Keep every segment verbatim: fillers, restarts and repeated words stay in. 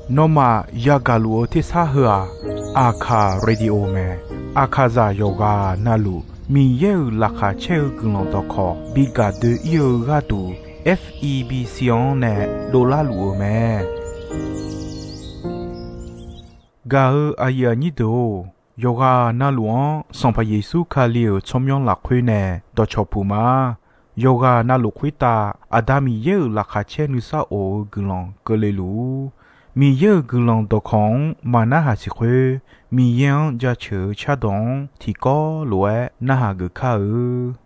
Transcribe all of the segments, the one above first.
Nawmaf yagaq luf-eu tersar heu-aq, Aqkaq radio mae. Aqkaqzaq yawqghaq navluf Miqyaer-euq laqkhaq caer-eu guiqlanq dawqkawq bi gaq doe-ir-eu gharduq, F E B C-anr nae dovlar luf-eu mae. Gaq-eu aqyuif aqnyir deuq-or, yawqghaq navluf-anr Sanqpaq Yeqsur Kali-euq tsawrmyanr lafkhoer nae dawqcawq puq ma. Yawqghaq navluf khoertav Aqda Miqyaer-euq laqkhaq caer nuisar of-eu guiqlanq keuvle luf-ur. Miqyaer-euq guiqlanq dawqkawq-anr maqnarhaq siq khoer, Miqyaer-anr jaceuq-eu cardawq-anr tiqkawv lof-aer narhaq geuf kar-eu.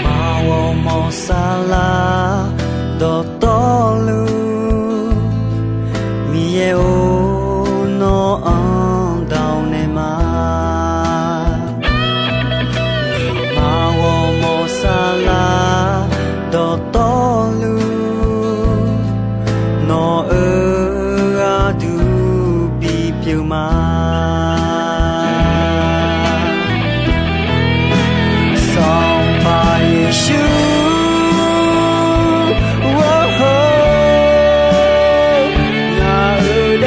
Aqmawr ghawrmawr saflar dawqtawvluf, Miqyaer-or, nawr-anr dawq naeq ma. Aqmawr ghawrmawr saflar dawqtawvluf, nawq-euq gharduq bipyeuf ma. Sanqpaq Yeqsur, ngaq-euq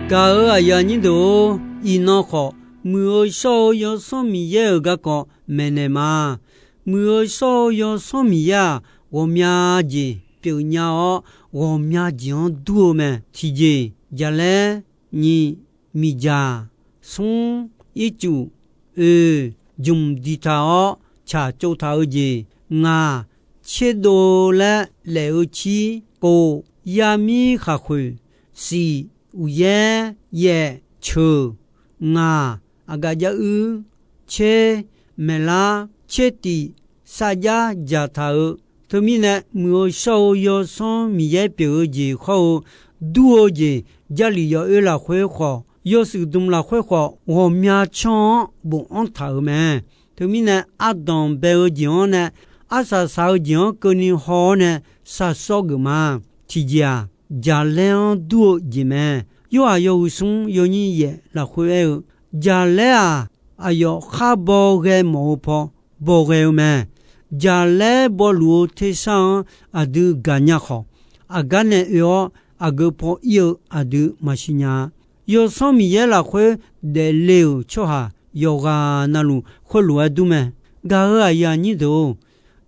Gaq-euq aqyuif aqnyir deuq-or, iqnan khawf, Muiq-eu shawr-eu Yawsanr Miqyaer-euq garkawv maeqnaeq ma. Muiq-eu shawr-eu Yawsanr Miqyaer-aq, ghawqmya jeq pyeufnya-awr, ghawqmya jeq-anr dur-eu mae. Tiqjeq, jaqlaer, nyiq, miqdzaq, smr, ircuf, oeq, jmq diqtaq-awr tsaqtsov taq-eu jeq, ngaq, tserdov laer laef-eu cir, kov, yamir khaqkhoeq, siq, uqyaer, yaef, ceuq, ngaq, aqgaf jaruir, tser, maeqlar, tser tif, sarjax dzaqtaq-eu. Teumirnae, Muiq-eu shawr-eu Yawsanr Miqyaer pyeuf-eu jeq hawr-eu, dur-eu jeq, Jarlif yawoer lafkhoer khawf, yawshuif dmq lafkhoer khawf, ghawqmya canr-anr bofanr taq-euq mae. Teumirnae, ardanq bae-eu jeq-anr nae, arsaq saq-eu jeq-anr keuvni haw-awr nae, sharshawr geuf ma. Tiqjeq-aq, jaqlaer-anr dur-eu jeq mae. Yorhaq yawhuiq smr yawnyir yaef lafkhoer aer-eu, jaqlaer-aq, aqyawf khar baw ghae mawf-eu paw baw ghae-eu mae. Jaqlaer bawluf-eu tersar-anr aqdui gaqnya khawf, aqgar nae oe-awr aqgeu paw ir-eu aqdui maqsiq nya-a. Yawsanr Miqyaer lafkhoer daefle-euq tsawrhaq yawqghaq navluf khoerlof-aer dur mae. Gaq-euq aqyuif aqnyir deuq-or,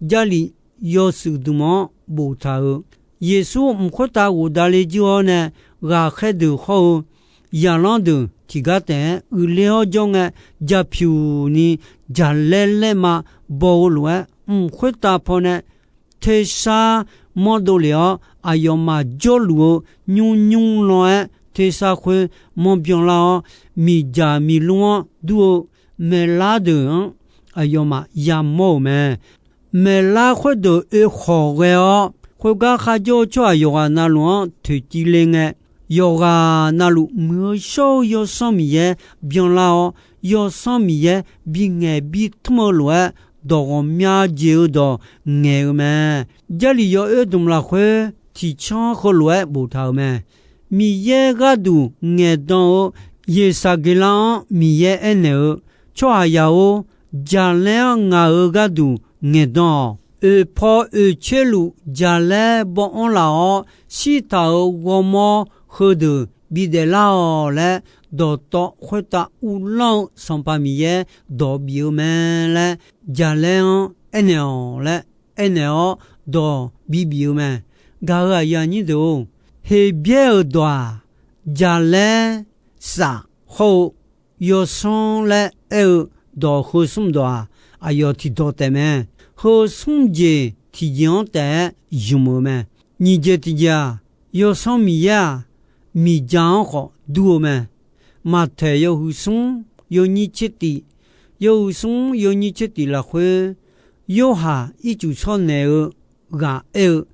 Jarlif yawshuif dmq-anr boftaq-euq, Yeqsur mq khoertav ghofdav le jir-awr nae, ghaqkhaer deuq hawr-eu, zaqlanr deuq tiqgar taef-aer uiqler-awr jawr ngae, jaqpyuq ni jaqlaer laerma baw-eu lof-aer, mq khoertav pawnae tersar manr dovlef-awr, aqyawfmaf jawrluf-eu nymr nymr lan-aer tersar khoer manr byanlar-awr, miqdzaq miqlmr-anr dur-eu maeqlar deuq-anr aqyawfmaf yamawr-euq mae. Maeqlar khoerdeuq oe khawq ghae-awr, khoergar kharjawr-eu tsawrhaq yawqghaq navluf-anr toeqciv le ngae, yawqghaq navluf Muiq-eu shawr-eu Yawsanr Miqyaer byanlar-awr, Yawsanr Miqyaer bingaeq bitmr-eu lof-aer, dawq ghawqmya jeq-eu dawq ngaeq-eu mae. Jarlif yawoer dmq lafkhoer tiqcanr heulof-aer boftaq-euq mae. Miqyaer gharduq ngaeqdan-eu Yeqsaqgeqlar-anr Miqyaer aernaeq-eu, tsawrhaqzaq-or, jaqlaer-anr ngaq-euq gharduq ngaeqdan-awq. Oeq paw oeq tserluf jaqlaer baw anr laf-awr, shirtaq-euq ghawrmawr heudeuq bidaef lar-awq laer, dawqtawv khoertav uvlanr-eu Sanqpaq Miqyaer dawq bif-eu mae laer, jaqlaer-anr aernaeq-awq laer aernaeq-awr dawq bibif-eu mae. Gaq-euq aqyuif aqnyir deuq-or, Heqbyaer-euq dawq-aq, jaqlaer, saf hawr-eu yawsanr laer aer-eu dawq heu smr dawq-aq, aqyawf tiqdawq taef mae. Heu smr jeq tiqjeq-anr taef-aer zmq-euq mae. Nyiq jeq tiqjeq-aq, Yawsanr Miqyaer-aq, miqdzaq-anr khawf dur-eu mae. Maqtaeq yawhuiq smr yawnyir tser tif, yawhuiq smr yawnyir tser tif lafkhoer, Yorhaq ircuf shawrnaeq-eu ghaq aer-eu,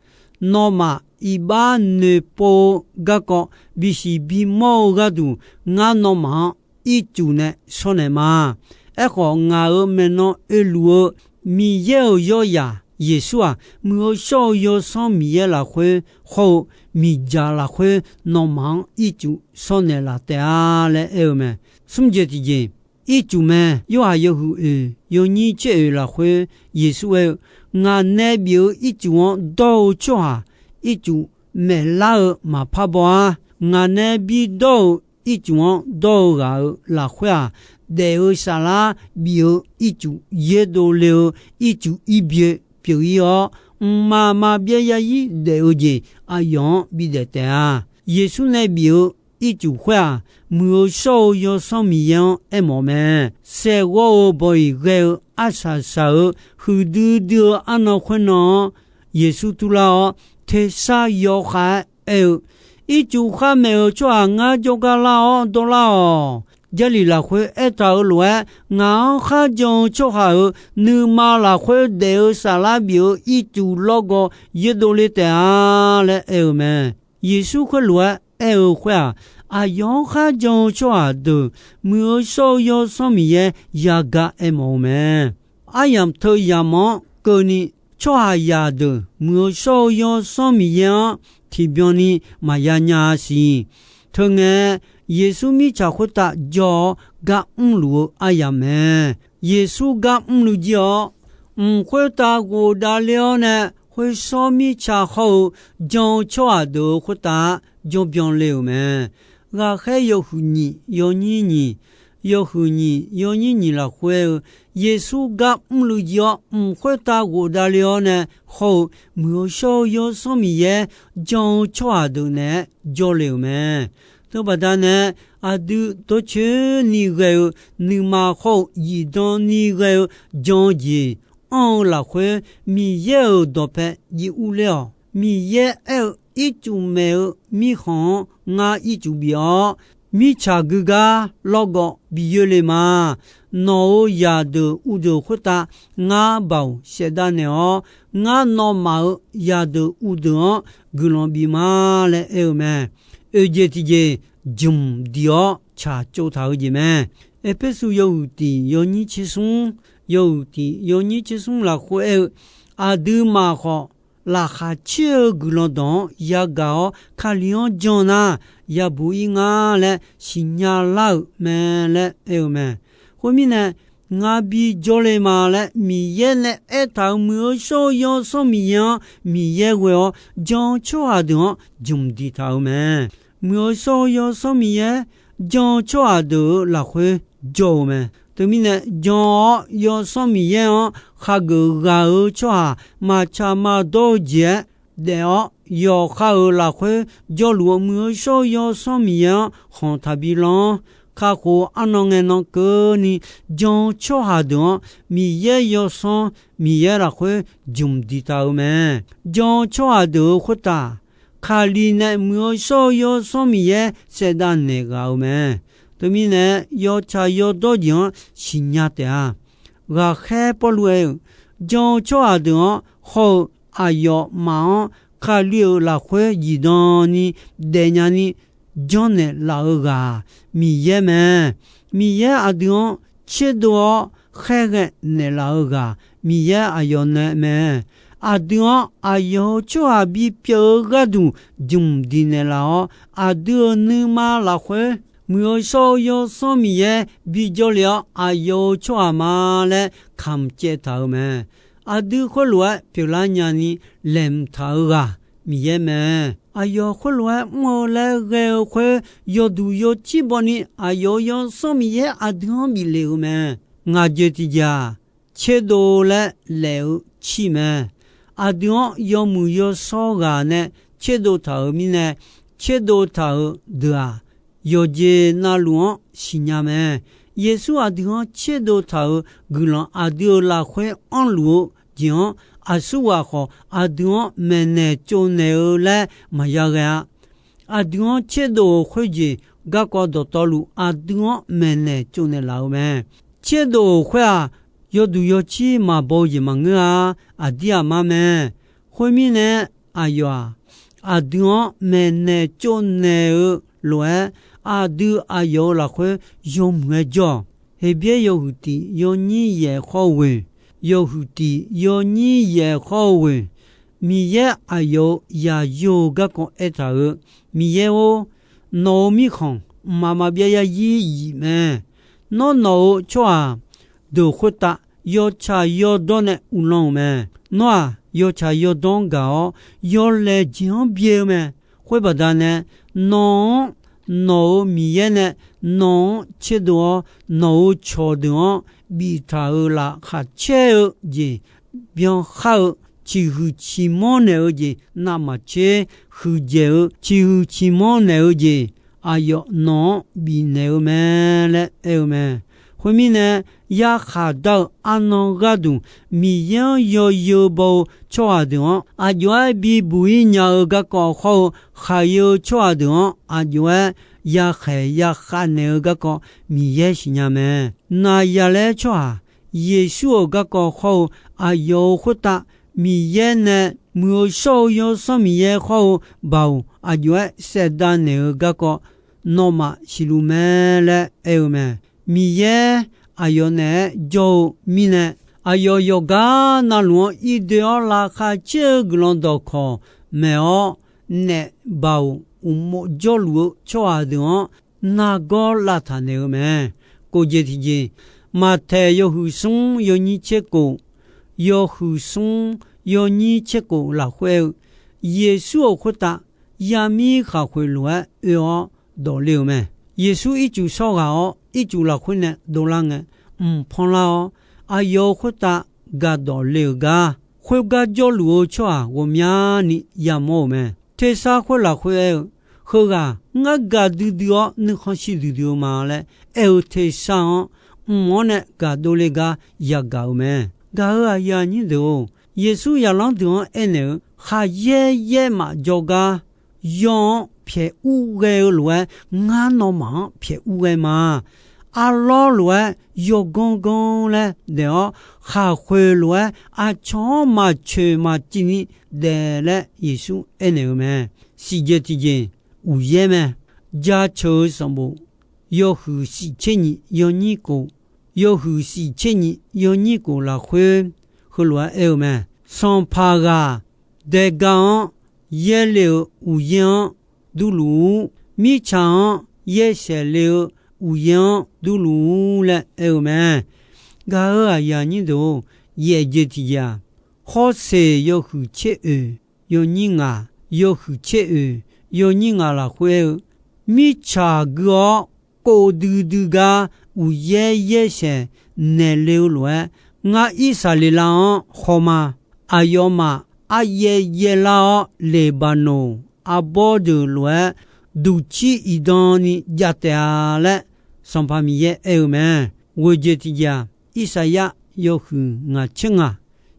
nawmaf iqbax noeqpov-eu garkawv bisiq bimawr-eu gharduq, ngar nawmaf-anr ircuf nae shawrnaeq ma. Aerkhawf, ngaq-euq maeqnan oeluf-eu Miqyaer-euq yawrzaq Yeqsur-aq, Muiq-eu shawr-eu Yawsanr Miqyaer lafkhoer hawr-eu miqdzaq lafkhoer nawmaf-anr ircuf shawrnaeq laf taef-a laer aer-eu mae. Smr jeq tiqjeq, ircuf mae. Yorhaq yawhuiq oeq yawnyir tser oeq lafkhoer Yeqsur aer-eu, Ngaq nae bif-eu ircuf-anr dawr-eu tsawrhaq, ircuf maeqlar-eu maqpar baw-ar. Ngaq nae bidawr-euq ircuf-anr dawr-eu ghaq-euq lafkhoer-aq, daef-eu saflar bif-eu ircuf yaerdov le-eu ircuf irbyoe pyeuf-ir-awr, mqmaq maqbyav zarzir daef-eu jeq aqyawf-anr bidaef taef-a. Yeqsur nae bif-eu ircuf khoer-aq, Muiq-eu shawr-eu Yawsanr Miqyaer-anr aermawf mae. Saeqghawv-euq bawq-iq ghae-eu arsaq saq-eu huiqdui dui-eu arnan khoernan-anr, Yeqsur turlar-awr, tersar yawkhav-aer aer-eu, Ircuf kharmaeq-euq tsawrhaq ngar jawrgar lar-awr dawrlar-awq. Jarlif lafkhoer aertaq-euq lof-aer, ngaq-anr kharjan-eu tsawrhaq-euq nuima lafkhoer daef-eu saflar bif-eu ircuf lawrgawv yaerdov le taef-a laer aer-eu mae. Yeqsur khoerlof-aer aer-eu khoer-aq, aqyawf-anr kharjan-eu tsawrhaq deuq Muiq-eu shawr-eu Yawsanr Miqyaer yagaq aermawf-eu mae. Aryamq teu yamq-anr keuvni, tsawrhaqzaq deuq Muiq-eu shawr-eu Yawsanr Miqyaer-anr tiqbyan ni maqya nya-a siq. Teungae, Yeqsur mirtsaq khoertav jawr-awr gar mrluf-eu aryamq mae. Yeqsur gar mrluiv jir-awr, mq khoertav ghofdav ler-awr nae, khoershawr mirtsaq hawr-eu jan-eu tsawrhaq deuq-euq khoertav jawrbyan le-euq mae. Ghaqkhaer yawhuiq nyiq yawnyir nyiq, yawhuiq nyiq yawnyir nyiq lafkhoer-eu, Yeqsur gar mrluiv jir-awr mq khoertav ghofdav le-awr nae haw-eu Muiq-eu shawr-eu Yawsanr Miqyaer jan-eu tsawrhaq deuq naeq-aer jawrle-euq mae. Teubaqda nae aqdui dawrcoeni ghae-eu nuima khawr-eu zifdan ni ghae-eu jan-eu jeq anr-eu lafkhoer, Miqyaer-euq dawqpae jiv urler-awq. Miqyaer aer-eu, Ircuf maeq-eu mirkhanq-anr ngar ircuf bif-awr, mirtsaq gui gar lawrgawv bi yoerle ma. Nawq-euq zaqdeuq uvdeuq khoertav ngar baoq saevdav naeq-awr, ngar nawmaf-euq zaqdeuq uvdeuq-anr guiqlanq bif ma laer aer-eu mae. Oeq jeq tiqjeq jmq diq-awr tsaqtsov taq-eu jeq mae. Erpersu yawhuiq tiq yawnyir tsersmr, yawhuiq tiq yawnyir tsersmr lafkhoer aer-eu, aqduimaf khawf, laqkhaq caer-eu guiqlanq dawq-anr yagaq-awr Kali-anr jan nar, yabuq ir nga laer siqnya lar-euq mae laer aer-eu mae. Khoermirnae, ngar bi jawrle ma laer Miqyaer nae aertaq-euq Muiq-eu shawr-eu Yawsanr Miqyaer-anr Miqyaer ghoe-awr jan-eu tsawrhaq deuq-anr jmq diq taq-euq mae. Muiq-eu shawr-eu Yawsanr Miqyaer jan-eu tsawrhaq deuq-euq lafkhoer jawr-eu mae. Teumirnae, jan-awr Yawsanr Miqyaer-anr khageuf ghaq-eu tsawrhaq maqtsaq maqdawr-eu jeq-aer daef-awr, yawqha-euq lafkhoer jawrluf-eu Muiq-eu shawr-eu Yawsanr Miqyaer-anr khanq taqbi lanr. Kakhof arnan ngae nan keuvni jan-eu tsawrhaq deuq-anr Miqyaer Yawsanr Miqyaer lafkhoer jmq diq taq-euq mae. Jan-eu tsawrhaq deuq-euq khoertav, Kali nae Muiq-eu shawr-eu Yawsanr Miqyaer saevdav naeq ghaq-euq mae. Teumirnae, yawtsaq yawdawr jeq-anr siqnya taef-a. Ghaqkhaer Pawrluv aer-euq, jan-eu tsawrhaq deuq-anr hawr-eu aqyawfmaf-anr Kali-euq lafkhoer zifdan ni daefnya ni janrnaeq laf-eu ghaq Miqyaer mae. Miqyaer aqdui-anr tserdov-awr khaerghae naeqlaf-eu ghaq Miqyaer aqyawf nae mae. Aqdui-anr aqyawf-euq tsawrhaq bipyeuf-eu gharduq jmq diq naeqlaf-awr, aqdui-euq nuima lafkhoer Muiq-eu shawr-eu Yawsanr Miqyaer bijawr le-awr, aqyawf-euq tsawrhaq ma laer kamq caev taq-euq mae. Aqdui khoerlof-aer pyeuflar nyani laeqhmq taq-eu ghaq Miqyaer mae. Aqyawf khoerlof-aer mr-eu laer ghae-eu khoer, yawduq yawcir bawni aqyawf-euq Yawsanr Miqyaer aqdui-anr bif le-euq mae. Ngaq jeq tiqjeq-aq, tserdov laer laef-eu cir mae. Aqdui-anr yawmuiq yawshawr ghaq nae tserdov taq-euq mirnae, tserdov taq-euq deuq-aq, yawqjeq navluf-anr siqnya mae. Yeqsur aqdui-anr tserdov taq-euq guiqlanq aqdui-euq lafkhoer anrluf-eu jeq-anr, aqsurghaq khawf aqdui-anr maeqnaeq tsovnaeq-eu laer maqya ghae-a. Aqdui-anr tserdov-euq khoerjeq garkawv dawqtawvluf aqdui-anr maeqnaeq tsovnaeq laf-eu mae. Tserdov-euq khoer-aq, yawduq yawcir maqbaw-eu jeq maqngeur-a. Aqdir aqmar mae. Khoermirnae, aqyawf-aq, aqdui-anr maeqnaeq tsovnaeq-eu lof-aer, aqdui aqyawf-euq lafkhoer yawmuiq-aer jawr-awq. Heqbyaer yawhuiq tiq yawnyir yaeq khawr-eu ghoeq, yawhuiq tiq yawnyir yaeq khawr-eu ghoeq, Miqyaer aqyawf-euq yaqyo-eu garkawv aertaq-euq, Miqyaer-or, nawq-euq mirkhanq mqmaq maqbyav yarzir yif mae. Nawr nawq-euq tsawrhaq deuq khoertav yawtsaq yawdawr nae uvlanr-euq mae. Nawr-aq, yawtsaq yawdawr-anr gaq-awr, yawlaeq jeq-anr byae-eu mae. Khoer baqdanae, nawq-anr, nawq-euq Miqyaer nae nawq-anr tserdov-awr, nawq-euq cawqdeuq-anr biftaq-euq laqkhaq caer-eu jeq byankhar-eu, ciqhuiq ciqmanr naeq-eu jeq navmaqtser huiqdzaeq-eu, ciqhuiq ciqmanr naeq-eu jeq aqyawf nawq-anr bifnaeq-eu mae laer aer-eu mae. Khoermirnae, yarkhaq dar-eu arnan gharduq Miqyaer-anr yawzeu baw-eu tsawrhaq deuq-anr aqjox-aer bibuq-ir nya-eu garkawv khawr-eu, khaqyae-eu tsawrhaq deuq-anr aqjox-aer yakhaeq yakhav naeq-eu garkawv Miqyaer siqnya mae. Naqyaqlaer tsawrhaq Yeqsur-euq garkawv khawr-eu, aqyawf-euq khoertav Miqyaer nae Muiq-eu shawr-eu Yawsanr Miqyaer khawr-eu Baoq aqjox-aer saevdav naeq-eu garkawv nawmaf siqluf mae laer aer-eu mae. Miqyaer aqyawf naeq-aer jawr-eu mirnae, aqyawf yawqgar navluf-anr irdoe-awr laqkhaq caer-eu guiqlanq dawqkawq maeq-awr, naef Baoq uqmov jawrluf-eu tsawrhaq deuq-anr nargawr lavtaq naeq-eu mae. Kof jeq tiqjeq, Maqtaeq yawhuiq smr yawnyir tser kof, yawhuiq smr yawnyir tser kof lafkhoer-eu, Yeqsur-euq khoertav yamir khaqkhoeq lof-aer oe-awr, dawq le-euq mae. Yeqsur ircuf shawr ghaq-awr, ircuf lafkhoer nae dovlar ngae, mq panlar-awr, aqyawf-euq khoertav gaq dawq le-euq gar, khoergar jawrluf-eu tsawrhaq ghawqmyani yamawr-euq mae. Tersar khoer lafkhoer aer-eu, Heughaq ngar gaqdui dui-awr nuikhanr shir duidui-eu ma laer aer-eu tersar-anr, mq-anr nae gaq dovle gar yagaq-euq mae. Gaq-euq aqyuif aqnyir deuq-or, Yeqsur zaqlanr deuq-anr aernaeq-eu, Khaqyaer yaer maf jawrgar, yaw-anr pyaeq ur ghae-eu lof-aer, ngar nawmaf-anr pyaeq ur ghae ma. Arlawr lof-aer yawganr ganr laer daef-awr, khaqkhoeq lof-aer aqcawq-anr maqcoeq maqciv ni daef laer Yeqsur aernaeq-eu mae. Siqjeq tiqjeq, uqyaer mae. Jaceuq-eu sanqbof yawhuiq shif tser nyiq yawnyir kof, yawhuiq shif tser nyiq yawnyir kof lafkhoer heulof-aer aer-eu mae. Sanqpaq ghaq daega-anr yaerle-euq uqyaer-anr durluf-ur. Mirtsaq-anr yaersaeq le-eu uqyaer-anr durluf-ur laer aer-eu mae. Gaq-euq aqyuif aqnyir deuq-or, yaef jeq tiqjeq-aq, Hawrseq yawhuiq tser oeq yawnyir ngaq, yawhuiq tser oeq yawnyir ngaq lafkhoer aer-eu, mirtsaq gui-awr kov duidui gar uqyaer yaersaeq naeq le-eu lof-aer, ngar Irsaqleqlav-anr hawma. Aqyawfmaf aryaev yaevlar-awr, Leqbaqnoq arbawr deuq lof-aer duqcir iqdan ni jav taef-a laer, Sanqpaq Miqyaer aer-eu mae. Ghoeq jeq tiqjeq-aq, Irsaqyar yawhuiq ngaq tser ngaq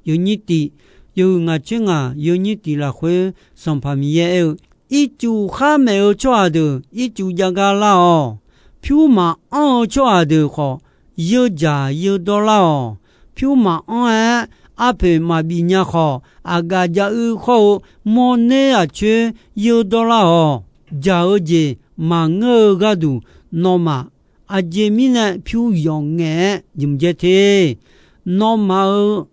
yawnyir tif, yawhuiq ngaq tser ngaq yawnyir tif lafkhoer Sanqpaq Miqyaer aer-eu, Ircuf khar maef-eu tsawrhaq deuq ircuf jav gar lar-awq. Pyur maqanr-eu tsawrhaq deuq khawf, yeudzaq yeudawr lar-awq. Pyur maqanr-aer arpoeq maqbif nya khawf, aqgaf jav-ir khawr-eu mawrner aqcoer yeudawr lar-awq. Dzaq-eu jeq maqngeur-eu gharduq, nawmaf aqjeq mirnae pyur yawf ngaef-aer jmq dzae te. Nawmaf-euq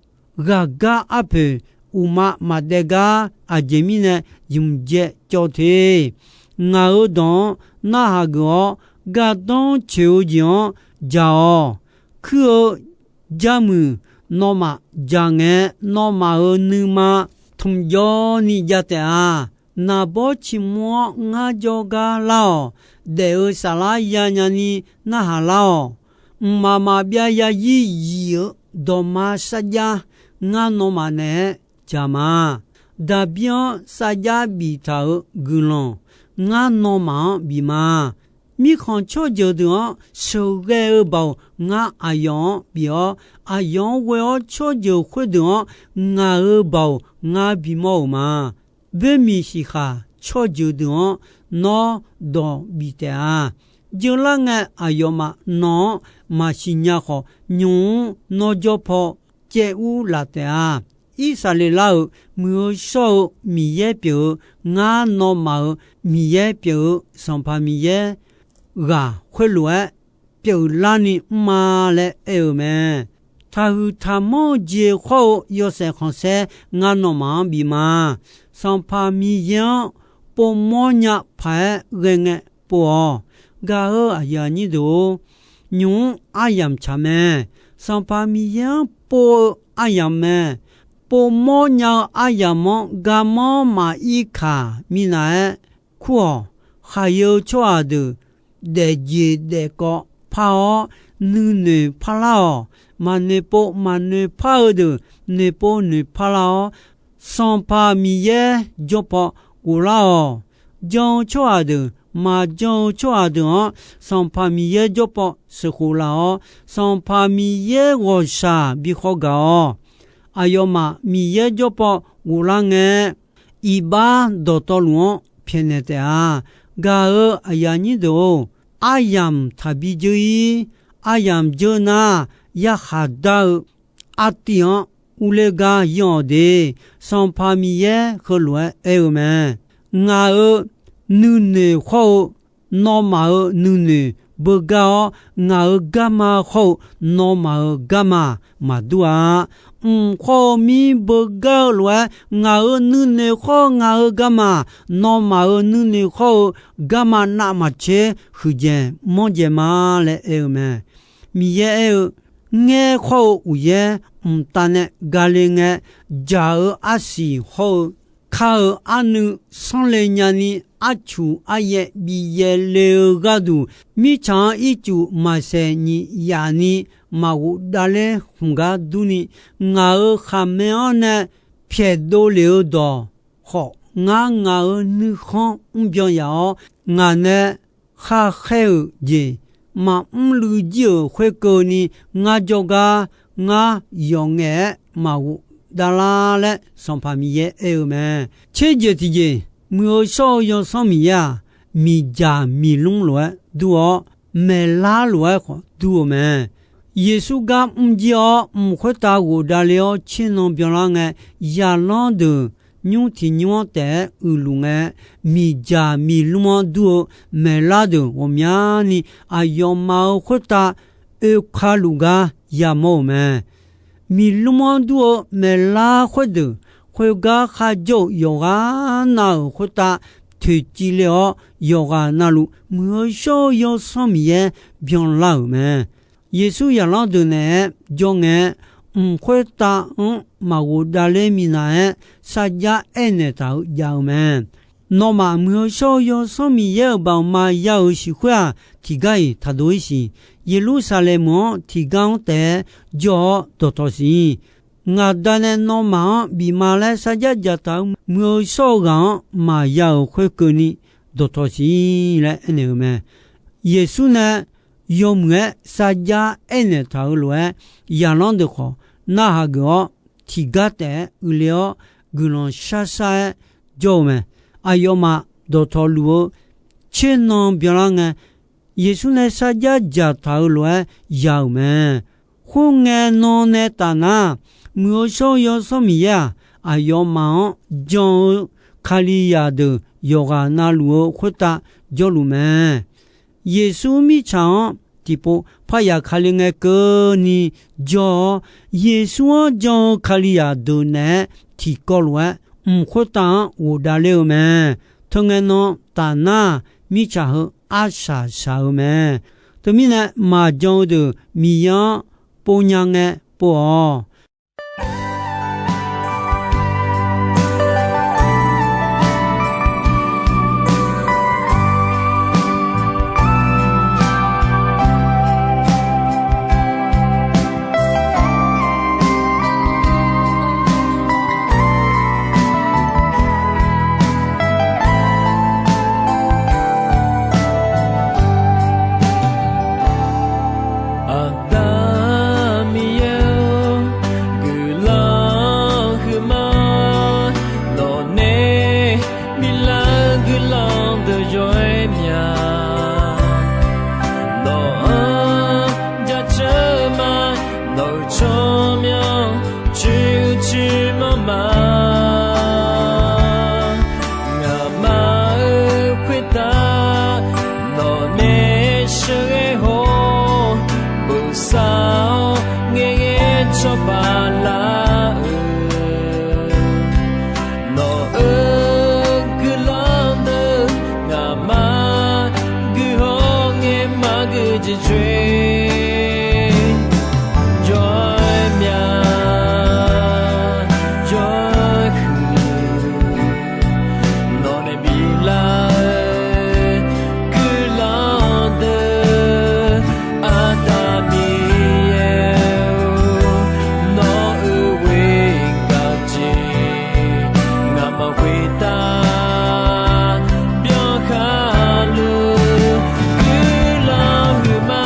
ghaqgar arpoeq uqmav maqdaef gar aqjeq mirnae jmq dzae cawv te. Ngaq-euq dawq-anr narhaq geuf-awr, gardanr coeq-eu jeq-anr dzaq-awq. Kuir-eu jarmuiq nawmaf dzaq ngae, nawmaf-euq nuima tmqjawr ni jav taef-a. Naqbawr ciqmur-anr ngar jawrgar lar-awq. Daef-eu saflar yanya ni narhaq lar-awq. Mqmaq maqbyav zarzir yif-euq dawqma sarjax ngar nawmaf naeq-aer dzaq ma. Daqbir-anr sarjax biftaq-euq guiqlanq ngar nawmaf-anr bif ma. Mirkhanq tsawrjeuq deuq-anr sheuqghae-eu baoq ngar aqyawf-anr bif-awr, aqyawf-anr ghoe-awr tsawrjeuq khoerdeuq-anr ngaq-euq baoq ngar bimawr-euq ma. Boermiq siqkhaq tsawrjeuq deuq-anr nawr dawq bif taef-a. Jeurlar ngae, aqyawfmaf nawq-anr maqsiq nya khawf, nymq-mr nawr jawr paw caev ur laf taef-a. Irsaqleqlav-euq muiq-eu shawr-eu Miqyaer pyeuf-eu, ngar nawmaf-euq Miqyaer pyeuf-eu, Sanqpaq Miqyaer ghaq khoerlof-aer pyeuflarni mr ma laer aer-eu mae. Taqhuiq taqmanr-eu jeq khawr-eu yawshaef khanqsaer ngar nawmaf-anr bif ma. Sanqpaq Miqyaer-anr povmawr nya paq-aer ghae ngae pov-awq. Gaq-eu aqyuif aqnyir deuq-or, nymq-mr aryamq tsaq mae. Sanqpaq Miqyaer-anr pov-eu aryamq mae. Povmawr nya-eu aryamq-anr garmanr maqir kaq minav-aer kur-awq. Khaqyae-eu tsawrhaq deuq daefjeq daefkawv par-awr nuinoeq parlar-awq. Maqnoeqpov maqnoeqpar-eu deuq noeqpov noeqpar lar-awr, Sanqpaq Miqyaer jawr paw ghoflar-awq. Jan-eu tsawrhaq deuq, maqjan-eu tsawrhaq deuq-anr Sanqpaq Miqyaer jawr paw sheuqkhof laf-awr, Sanqpaq Miqyaer ghawqshaq bi khawr gaq-awq. Aqyawfmaf Miqyaer jawr paw ghoflar ngae, iqbax dawqtawvluf-anr pyaeqnaeq taef-a. Gaq-eu aqyuif aqnyir deuq-or, aryamq taqbi dzeur-ir. Aryamq dzeur nar, yarkhaq dar-eu artiv-anr urler gar yanr-awq de. Sanqpaq Miqyaer heulof-aer aer-eu mae. Ngaq-euq nuinoeq khawr-eu nawmaf-euq nuinoeq beugar-awr, ngaq-euq garma khawr-eu nawmaf-euq garma maqdur-a. Mq khawr-eu mir beugar-eu lof-aer, ngaq-euq nuinoeq khawr-eu ngaq-euq garma, nawmaf-euq nuinoeq khawr-eu garma navmaqtser huiqdzaeq manrdzaeq ma laer aer-eu mae. Miqyaer aer-eu, ngaer khawr-eu uqyaer mqtav nae gale ngae, dzaq-eu arsiq hawr-eu kar-eu arnuiv sanrle nyani arcuq aryaev bi yaev le-eu gharduq, mirtsaq-anr ircuf maqsaeq nyiq yaf ni maqghof davler khmq gar durni, ngaq-euq khaqmae-anr nae pyaeqdov lef-eu dawq khawf, ngar ngaq-euq nuikhanr mrbyan yaf-awr, ngaq nae khar khaer-euq jeq maqmr luiv jir-euq khoerkeuvni, ngar jawrgar ngar yawf ngaef-aer maqghof davlar laer Sanqpaq Miqyaer aer-eu mae. Tser jeq tiqjeq, muiq-eu shawr-eu Yawsanr Miqyaer-aq, miqdzaq miqlmr lof-aer dur-awr, maeqlar lof-aer khawf dur-eu mae. Yeqsur gar mrjir-awr, mq khoertav ghofdav ler-awr tsernan byanlar ngae, zaqlanr deuq nymr tiq nymr-anr taef-aer uiqluf ngae, miqdzaq miqlmr-anr dur-eu maeqlar deuq ghawqmyani aqyawfmaf-euq khoertav oeka luf gar yamawr-euq mae. Miqlmr-anr dur-eu maeqlar khoerdeuq, khoergar kharjawr-euq yawqghaq nav-euq khoertav toeqciv ler-awr, yawqghaq navluf muiq-eu shawr-eu Yawsanr Miqyaer byanlar-euq mae. Yeqsur zaqlanr deuq naeq-aer jawr ngae-aer, mq khoertav-anr maqghof davler minav-aer sarjax aernaeq taq-eu jav-eu mae. Nawmaf muiq-eu shawr-eu Yawsanr Miqyaer-euq baoq ma ya-euq siq khoer-aq, tiqgar-iq taqdov-ir siq. Yeqlursaqlaeq meuq-anr tiqgar-anr taef-aer jawr-awr dawqtawq siq. Ngaq Da nae nawmaf-anr bif ma laer sarjax dzaqtaq-eu muiq-eu shawr-eu ghaq-anr maqya-euq khoerkeuvni dawqtawq siq laer aernaeq-eu mae. Yeqsur nae yawmuiq-aer sarjax aernaeq taq-eu lof-aer, zaqlanr deuq khawf narhaq geuf-awr, tiqgar taef-aer uiqle-awr, guiqlanq sharshar-aer jawr-eu mae. Aqyawfmaf dawqtawq luf-eu tsernan byanlar ngae, Yeqsur nae sarjax dzaqtaq-eu lof-aer ya-euq mae. Khoerngae nan nae tafnar, muiq-eu shawr-eu Yawsanr Miqyaer-aq, aqyawfmaf-anr jan-eu Kalizaq deuq yawqghaq navluf-eu khoertav jawrluf mae. Yeqsur mirtsaq-anr tiqpov parya Kali ngae keuvni jawr-awr, Yeqsur-anr jan-eu Kalizaq deuq naeq-aer tiqkawv lof-aer mq khoertav-anr ghofdav ler-eu mae. Teungae nan tafnar, mirtsaq heu arsaq shaq-eu mae. Teumirnae, maqjan-eu deuq Miqyaer-anr pov nya ngae pov-awq. Aqda Miqyaer-or, guiqlanq huiqma, nawqnae biflar-eu guiqlanq deuq yawr-aer mya. Nawq-anr jaceuq-eu ma, nawq-euq tsawrmyanr coeq-eu coeq manr ma. Ngaqma-euq khoertav nawqnae sheuqghae haw-awr, bosav-awr ngaeqghae cawba lar-eu, nawq-euq guiqlanq deuq ngaqma guiqhaw ngae maqgeuq jeq coer. Jawr-aer mya, jawr-aer huiq, nawqnae biflar-eu guiqlanq deuq, Aqda Miqyaer-or, nawq-euq ghoer gaq-eu jeq ngaqma khoertav byankhar luf guiqlanq huiqma.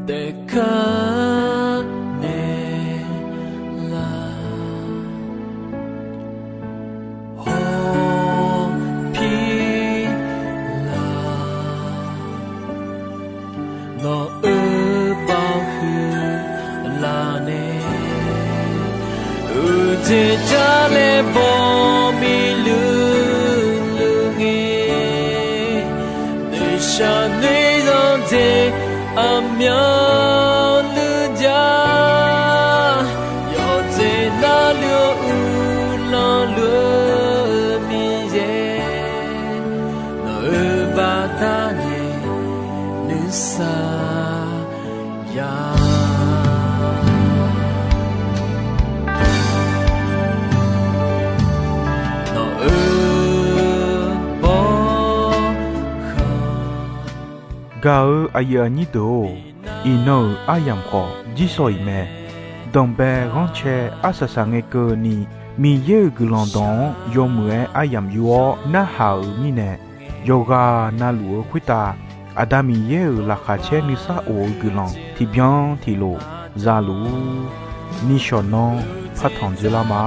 Daefkar naeq la, hawpir la, nawq-euq baoq huiq laf nae, uqjeq jar laer baw miqluiv luiv ngae, noeqshaq noeq zanqdzae aqmyanluf jar, yawqjeq navluf-eu uqlanq luf-eu Miqyaer, nawq-euq baqda nae nuisar ya. Nawq-euq bawrkhanq. Gaq-eu aqyuif aqnyir deuq-or, iqnan-euq aryamq khawf jirsawq iq mae. Danqbae ghanrcae arsaq saq ngae keuvni, Miqyaer-euq guiqlanq dawq-anr yawmuiq-aer aryamq yur-awr narhaq-euq mirnae, yawqghaq navluf-eu khoertav Aqda Miqyaer-euq laqkhaq caer nuisar of-eu guiqlanq tiqbyan tiqlof za luf-ur. Nishawq nanr partanq dzoerlar ma.